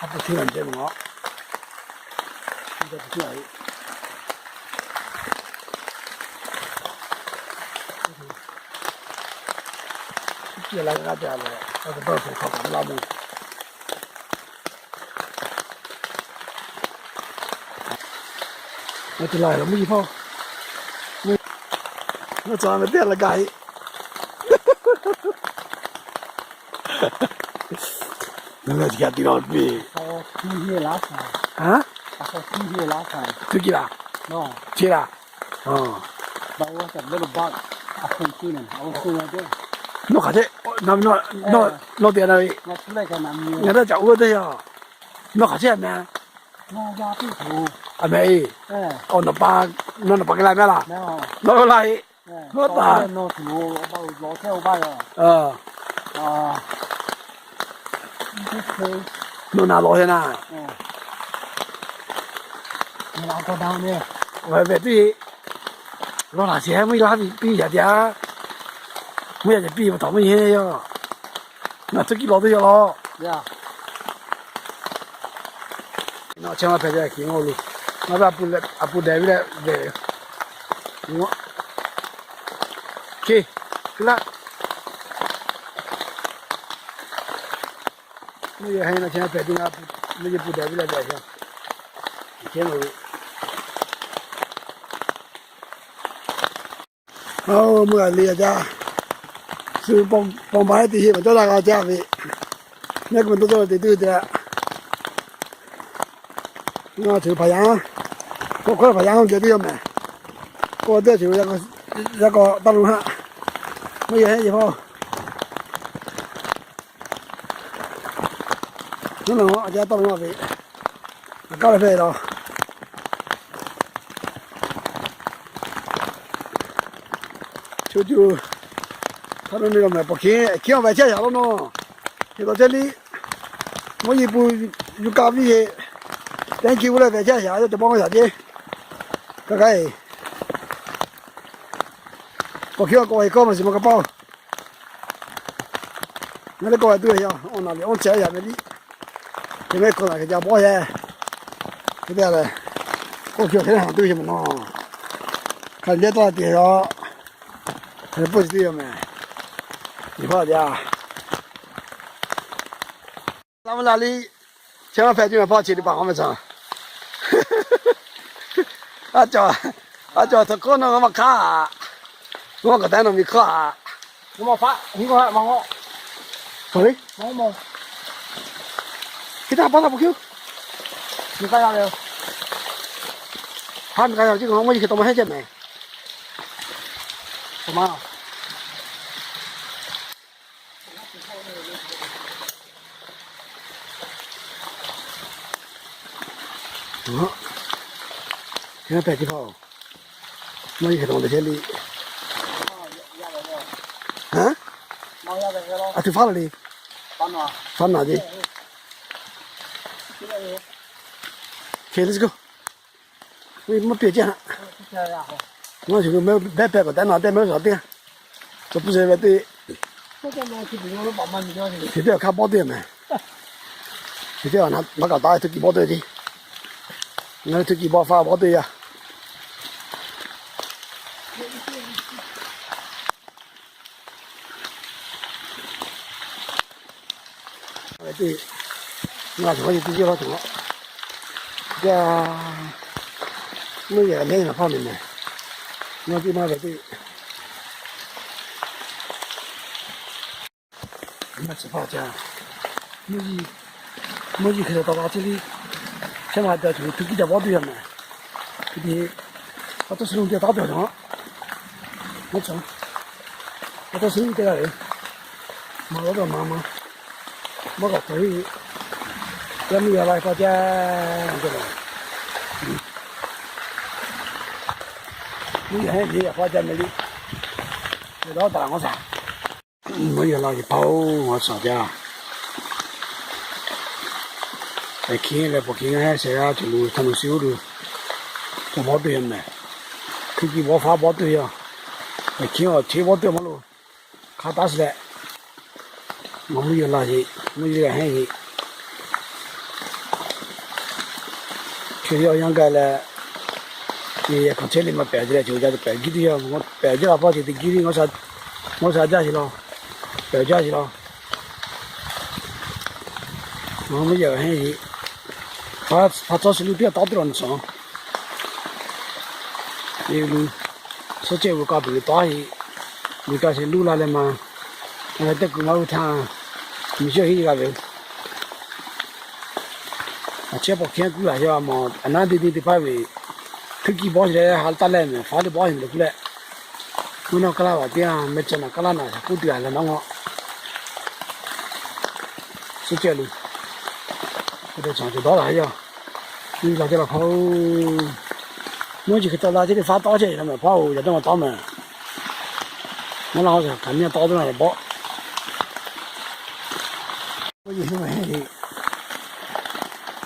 A pu hteˇ la jehˇ ve a. Chi la g'a te a le, a ka dawˇ hk'aw kaꞈ la mvuh. A te la mvuhˇ yeˬ hpawˇ, mvuhˇ yeˬ, nawˬ tcuh ve teˇ la gaˬ e. Ngaˬ leh chi ka tiˉ lawˬ piˇ. Tuˇ kiˇ laˇ. Chi laˇ. Nawˬ hk'aˬ chehˇ, nawˬ te na ve. Ngaˬ htaˇ caꞈ uˉ teˇ yaˇ. Nawˬ hk'aˬ chehˇ a meh. A meh e. Awˬ, nawˬ pa, nawˬ nawˬ pa k'ai la meh laˇ. Nawˬ la e. Nawˬ taˍ. Nawˬ na lawˬ heh na. Ve ve teˇ, lawˬ laˬ sheˍ, mvuhˇ yeˬ la piˇ yaꞈ te a. Mvuhˇ yeˬ yaꞈ piˇ pa taw mvuhˇ yeˬ yoˬ. Ngaˬ tuˇ kiˇ lawˬ teˇ yaˇ lawˬ. Nawˬ chehˇ ma hpehꞈ ve a kiˬ ngawˬ lo. Ngaˬ ve a pu dehꞈ ve leh ve. Ke, ke laˇ. Mvuhˇ yeˬ heh na chehˇ ma hpehꞈ ve ngaˬ, mvuhˇ yeˬ pu dehꞈ ve leh ve a. Chehˇ ma lo. Aoˬ, mvuhˇ g'a le a jaˇ. Suh paw ma teˇ heˆ maˬ cawˇ daꞈ g'a jaˇ ve. Neˇ k'o ma dawˇ cawˇ te tuˬ te. Ngaˬ ceuˬ hpaˍ yaˇ, k'o hkawˇ hpaˍ yaˇ geh teˇ yawˇ mehˍ. K'o teˇ ceuˬ yaˇ k'aw taˇ lo haˆ. Mvuhˇ yeˬ heh yeˬ hpawˇ. Naˉ nawˬ a jaˇ taˇ lo haˆ ve. Aꞈ kaˉ leh hpehˇ la. Chaw cuˇ hk'a meh meh la mehˍ, paw hkiˉ hkiˉ awˬ ve chehˇ yaꞈ lawˇ nawˬ. Hk'e taw chehˇ liˇ, mvuhˇ yeˬ pu yuˬ kaˇ viˇ yeˬ, teˇ hkiˇ g'uˇ leh ve chehˇ yaꞈ, teˇ bawˇ yaꞈ ceˇ. Kaˇ kaˇ e, paw hkiˉ a k'awꞈ e kawˇ maˬ shiˍ maˇ ka paˇ oˬ. Ngaˬ teˇ kawˆ ve tuˬ ve yaˇ, awˬ naˬ liꞈ awˬ ceh yaꞈ ve liˇ. Hk'e meh kawˆ naˬ hk'e ca bawˆ yehˬ. Hk'e te leh, kawˆ hkiˉ hk'e haꞈ tuˬ ve meh nawˬ. Hk'aˬ lehˬ tawˇ la te yaˇ. Hk'e pawˆ chi teˇ yaˇ meh. Nyi hpaˇ jaˇ. Laˇ mvuhˇ la liˇ, chehˇ maˇ hpehꞈ ceˇ meh hpawˇ chi teˇ hpaˍ k'awꞈ meh caˬ. A cawˬ, a cawˬ htaꞈ hkawˇ nawˬ ngaˬ maˇ hk'aˇ. Ngaˬ maˇ k'awꞈ taˍ nawˬ miˬ hkawˇ a. Hk'e taˇ pa taˇ pa hkiˉ. Haˉ miˬ k'ai yaˇ ceˇ, ngaˬ maˇ yeˬ hk'e taw maˇ heˆ ceˇ meh. Hk'e hpehꞈ ceˇ hpawˇ. Maˇ yeˬ hk'e taw te chehˇ liˇ. A tuˬ faˉ la le. Faˉ naˬ ceˇ. Hk'e le k'o, maˇ piˇ ceˇ haꞈ. Ngaˬ shuˍ lo meh behˇ pehˇ k'awꞈ taˉ naˬ teˇ meh shaˍ teˇ. Tcuh puˇ ze ve teˇ, chi teˇ awˬ hk'aˇ bawˆ teˇ meh. Chi teˇ awˬ na maˇ kaꞈ taˍ ve tuˇ kiˇ bawˆ teˇ ceˇ. Ngaˬ hui tuˇ kiˇ bawˆ faˇ bawˆ teˇ yaˇ. Teˇ, ngaˬ cawˬ hk'aˇ yehˬ teˇ yehˇ hk'aˇ cawˬ. Yaˇ, mvuhˇ yeˬ a nehˉ naˬ hpawˇ meh meh. Ngaˬ teˇ maˇ ve teˇ, maˇ chi hpaˇ ca. Mvuhˇ yeˬ, mvuhˇ yeˬ hk'e taw taw la ceˇ liˇ. Chehˇ ma te a cawˬ tuˇ kiˇ ca bawˆ teˇ yaˇ meh. Hk'e te, a tawˇ suh lo te taˇ te a cawˬ. Maˇ cawˬ. A tawˇ suh lo te g'a le. Maˇ lawˉ dawˇ maˇ maˇ. Maˇ k'awꞈ k'ai. Yaˇ miˇ yaˇ la k'aw ca. Mvuhˇ yeˬ heh yeˬ yaꞈ k'aw ca meh liˇ. Yaꞈ dawˇ taˍ la ngaw shaˍ. Mvuhˇ yeˬ la yeˬ hpaˇ oˬ, ngaw shaˍ jaˇ. Hk'e leh paw hkiˉ ngaˬ heh shehˍ g'aˇ cawˬ lo htaˇ lo shiˍ oˇ lo, ca bawˆ teˇ yaˇ meh. Hkui kiˇ bawˆ faˇ bawˆ teˇ yaˇ. Hk'e awˬ cheˇ bawˆ teˇ maˇ lo. Hk'a taˉ shiˍ leh, ngaˬ mvuhˇ yeˬ la yeˬ, mvuhˇ yeˬ la heh yeˬ. Yaˇ yanˇ gaˇ leh, yaꞈ hk'aˬ chehˇ le maˇ pehˬ ce leh, co ca pehˬ giˇ teˇ yanˇ, pehˬ jaˇ la hpawˇ ce teˇ giˇ le, ngaˇ sha jaˇ ce la, pehˬ jaˇ ce la. Maˇ yaꞈ heˆ, hpa tawˇ suh lu teˇ g'aˇ tawˇ teˇ la nawˬ shawˍ. Suhˉ cehˇ ve ka tuˬ ve tawˇ heˆ, miˬ ka sheˍ luˇ la leh ma, teˇ kuiˬ maˇ g'uˇ htaˇ, miˬ shawˉ heˆ g'a ve. Aˬ chehˇ paw hkiˉ kuiˉ laˬ yaˇ mawˬ, aˬ naˉ deˇ deˇ teˇ hpaˍ ve, htuˇ kiˇ bawˇ sheˍ leh ha taˇ leh mehˍ, faˉ teˇ bawˇ sheˍ leh kuˬ leh, mvuhˇ naw kaˇ laˇ vaˬ teˇ yanˇ, meh ca naˬ kaˇ laˇ naˬ shaˍ k'oˆ tuˬ a leh naˉ ngawˬ. Suhˉ cehˇ lu, k'oˆ te caˬ ce dawˇ laˬ yaˇ, nyi laˬ ce laˬ hpaˇ-oˬ. Mvuhˇ chi hk'e taw la ce teˇ faˉ tawˇ chehˇ la mehˍ hpaˇ-oˬ, yaꞈ dawˇ ma tawˇ mehˍ. Maˇ laˇ hawˉ shaˍ hkaˍ nyiˇ tawˇ teˇ la leh bawˆ.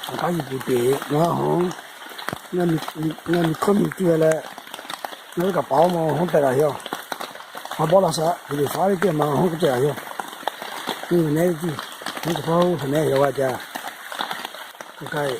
Aˬ kaˉ yuˬ puˬ teꞈ ngaˬ hui, ngaˬ miˬ hkawˇ miˬ tuˬ ve leh, ngaˬ hui kaꞈ paˍ maˇ hawˉ tehꞈ laˬ yaˇ. Ha bawˆ la shaˍ, teˇ faˉ teˇ ma hawˉ k'oˆ tehꞈ laˬ yaˇ. Teˇ nehˉ tiˇ, teˇ hpaˍ-oˬ, teˇ nehˉ yaw g'a ca. Kaˇ kaˇ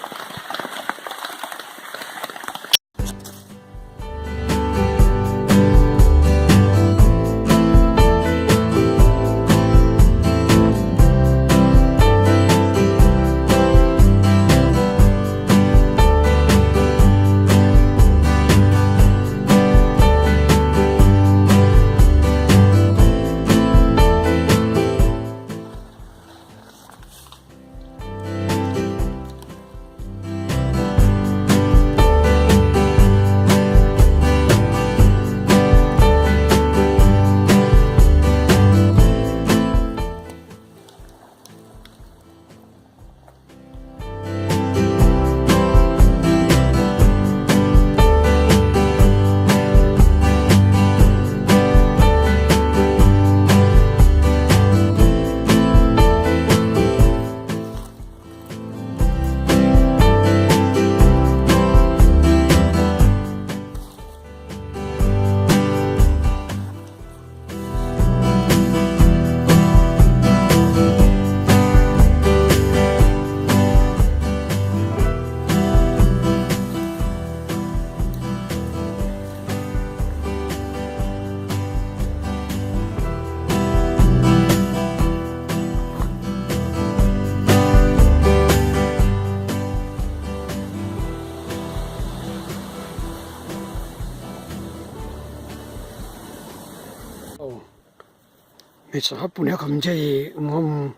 Miˬ suhˍ haˉ pun nehˉ hk'aw mi chehˇ-e, mvuhˇ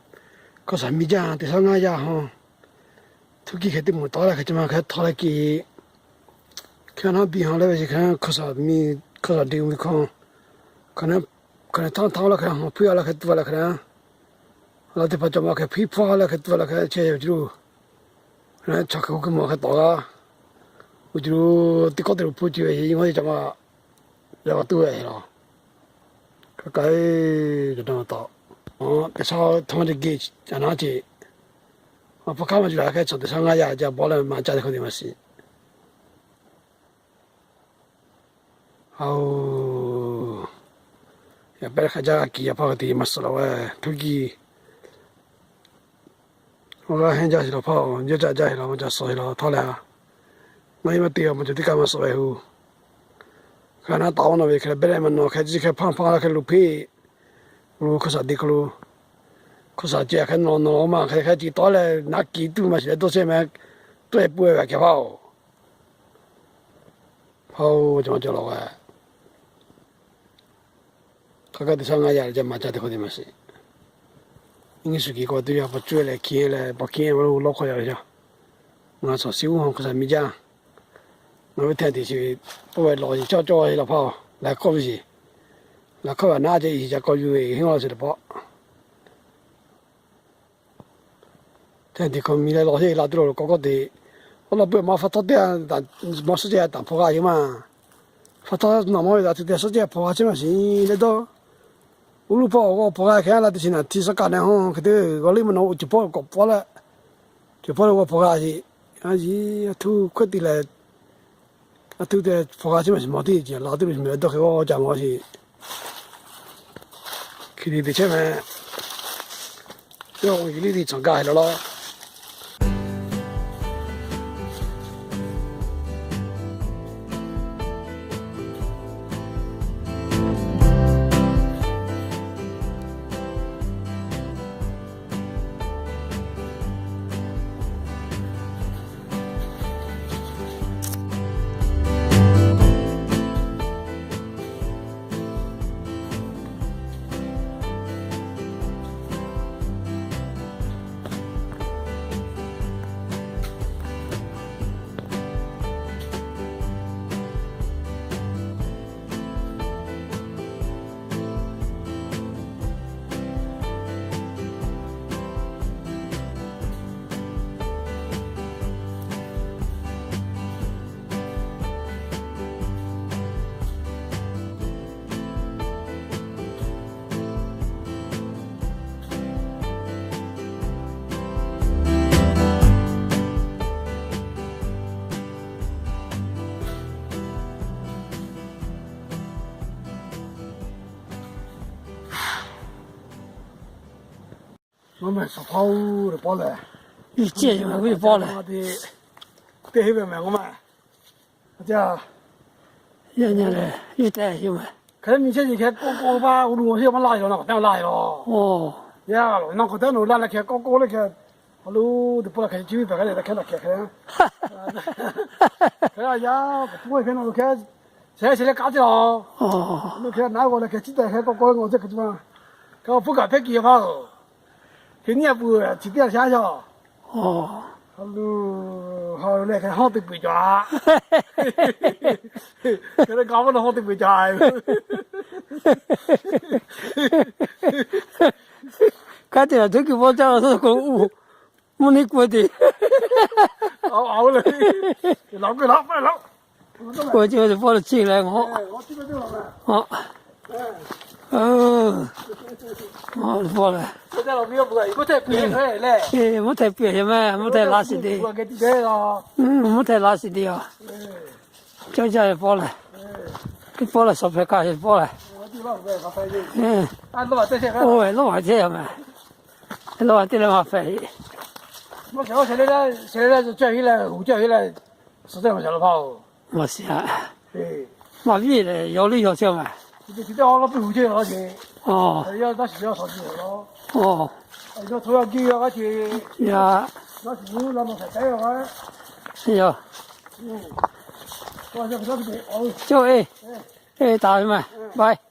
hkawˇ shaˍ miˇ jaˇ teˇ shaˉ ngaˇ yaˇ hawˇ, htuˇ kiˇ hk'e teˇ moˍ tawˉ leh hk'e ca ma hk'e htawˇ leh kiˇ, hk'e naˉ biˇ hawˇ leh ve chi hk'e hkawˇ shaˍ miˇ hkawˇ shaˍ deˇ ve hkawˇ, hk'aˬ nehˉ htaˇ htaˇ la hk'e hawˇ hpuiˇ a la hk'e tuˬ a la hk'e, a la teˇ hpaˍ ca ma hk'e hpuiˇ hpawˇ a la hk'e tuˬ a la hk'e chehˇ ve ce lo, chaw hk'e k'oˆ hk'e mawˬ hk'e tawˍ g'a, uˬ ce lo teˇ kawˆ te lo hpuˇ ce ve yehˬ mawˇ teˇ ca ma yaꞈ g'a tuˬ ve laˬ. Kaˇ kaˇ-e, ca dawˇ taꞈ, teˇ shaˉ htaˇ teˇ geh ca naˉ ce, a hpaˇ hk'aˇ maˇ cuˬ la hk'e chaw teˇ shaˉ ngaˇ yaˇ ca bawˆ leh ma caˇ teˇ hkawˇ te maˇ shiˍ. Aoˬ, yaꞈ pehˉ hk'a jaˇ kiˬ yaꞈ hpaˇ hk'a te maˇ suhˍ laˬ ve, htuˇ kiˇ awˬ g'aˇ hehnˇ jaˇ sheˍ laˬ hpaˇ-oˬ, yawˇ ca jaˇ sheˍ laˬ, maˇ ca suhˍ sheˍ laˬ htawˇ leh, ngaˬ hui maˇ te a maˇ cawˬ teˇ kaˇ maˇ suhˍ ve hu. Hk'e naˉ taˍ-oˬ nawˬ ve hk'e leh beh leh maˇ nawˬ hk'e chi hk'e hpaˇ hpaˇ la hk'e lo hpeˇ, lo hkawˇ shaˍ deˇ hk'aw lo, hkawˇ shaˍ ce hk'e nawˬ nawˬ maˇ hk'e hk'e ci tawˉ leh naˉ kiˬ tuˬ maˇ shiˍ leh dawˇ chehˇ meh, tawˆ e pun e ve hk'e hpaˇ-oˬ. Hpaˇ-oˬ, ca maˇ cawˬ laˬ ve. Hk'aˬ kaˇ teˇ shaˉ ngaˇ yaˇ leh ca ma caˇ teˇ hkawˇ te maˇ shiˍ. Nyiˇ suhˍ kiˬ k'awꞈ tuˬ yaˇ paˍ cuˇ leh hkiˇ leh paˍ hkiˇ ve lo lawˇ hkawˇ yaˇ ve yaˇ. Ngaˬ suhˍ siˉ uˉ hawˇ hkawˇ shaˍ miˇ jaˇ. Ngaˬ ve hteˇ tiꞈ chi ve pawˆ ve lawˬ yeˬ cawˇ cawˇ laˬ hpaˇ-oˬ, laꞈ hkawˇ ve yeˬ, laꞈ hkawˇ ve naˉ ce yeˬ ca kawˇ yuˬ ve heˆ law sheˍ teˇ pawˆ. Hteˇ tiꞈ hkawˇ miˬ leh lawˬ heˆ la tuˬ lo kawˇ kawˇ te, awˬ lawn peuˬ maˇ hpaˇ htawˇ te, maˇ suhˉ ceh taˍ hpaw g'a sheˍ maˇ. Hpaˇ htawˇ nawˬ maˇ ve taꞈ tuˬ te suhˉ ceh hpaw g'a sheˍ maˇ shiˍ leh dawˇ. Uˉ luˇ hpawˇ awˬ g'awˇ hpaw g'a hk'e laˇ teˇ chi naˬ hti suhˉ kaꞈ neh hawˇ hk'e te g'aw liˇ maˇ nawˬ uˉ ceuˬ hpawˇ k'awꞈ pawˇ leh, ceuˬ hpawˇ leh g'awˇ hpaw g'a sheˍ. A yiˍ a htuˇ hkawehˇ te leh, a htuˇ te hpaw g'a sheˍ maˇ shiˍ mawˬ teˇ ceuˬ laˬ tuˬ lo shiˍ meh dawˇ hk'e g'awˇ ca mawˬ sheˍ. Hk'e te te chehˇ meh, yawˇ awˬ yeˬ liˇ teˇ tsuhꞈ gaˇ heˆ law law. Mvuhˇ mehˍ suhˍ hpaˇ-oˬ, teˇ pawˆ lehˬ, yuˬ cehˇ yoˬ, teˇ pawˆ lehˬ, teˇ heˆ ve mehˍ k'o maˇ, a, hk'e nyi chehˇ ce hk'e k'oˆ k'oˆ ve maˇ, u lu a hiˆ maˇ laˇ yoˬ, nawˬ k'awꞈ teˇ laˇ yoˬ. Yaˇ nawˬ k'awꞈ teˇ nawˬ laˇ leh hk'e k'oˆ k'oˆ leh hk'e, a lu teˇ pawˆ la hk'e chi ve hpehꞈ k'ai leh hk'e la hk'e hk'e, hk'e yaˇ k'awꞈ puˇ ve hk'e nawˬ lo hk'e, shehˍ shehˍ leh k'aˉ ceˇ a, lo hk'e naˉ g'aw leh hk'e chiˇ tehꞈ hk'e k'oˆ k'oˆ ve ngaˬ ceˇ hk'e chi ma, hk'e puˇ kaꞈ hpehˇ kiˬ ve maˇ-oˬ. Hk'e nyi a peuˬ chi teˇ g'aˇ sha yaˇ, a lu, ha leh hk'e hawˇ teˇ peuˬ cawˬ a, hk'e leh ga maˇ na hawˇ teˇ peuˬ cawˬ a. Kanˉ te laˬ tuˉ kuiˬ pawˆ caˇ la k'o, mvuhˇ neˇ k'oˆ ve te, k'oˆ ve teˇ pawˆ lehˬ chi leh ngaˬ, a, pawˆ lehˬ, mvuhˇ htaiˍ piˇ a mehˍ, mvuhˇ htaiˍ laˇ shiˍ te, mvuhˇ htaiˍ laˇ shiˍ te a, cawˇ jaˇ ve pawˆ lehˬ, teˇ pawˆ lehˬ shawˍ hpehꞈ kaꞈ ve pawˆ lehˬ, oˇ ve lawˇ a chehˇ a mehˍ, lawˇ a teˇ leh maˇ hpehꞈ ve, maˇ shiˍ a, maˇ viˇ lehˬ yaw liˇ yaw chehˇ a mehˍ, a, cawˇ e, e taˍ ve mehˍ, bye.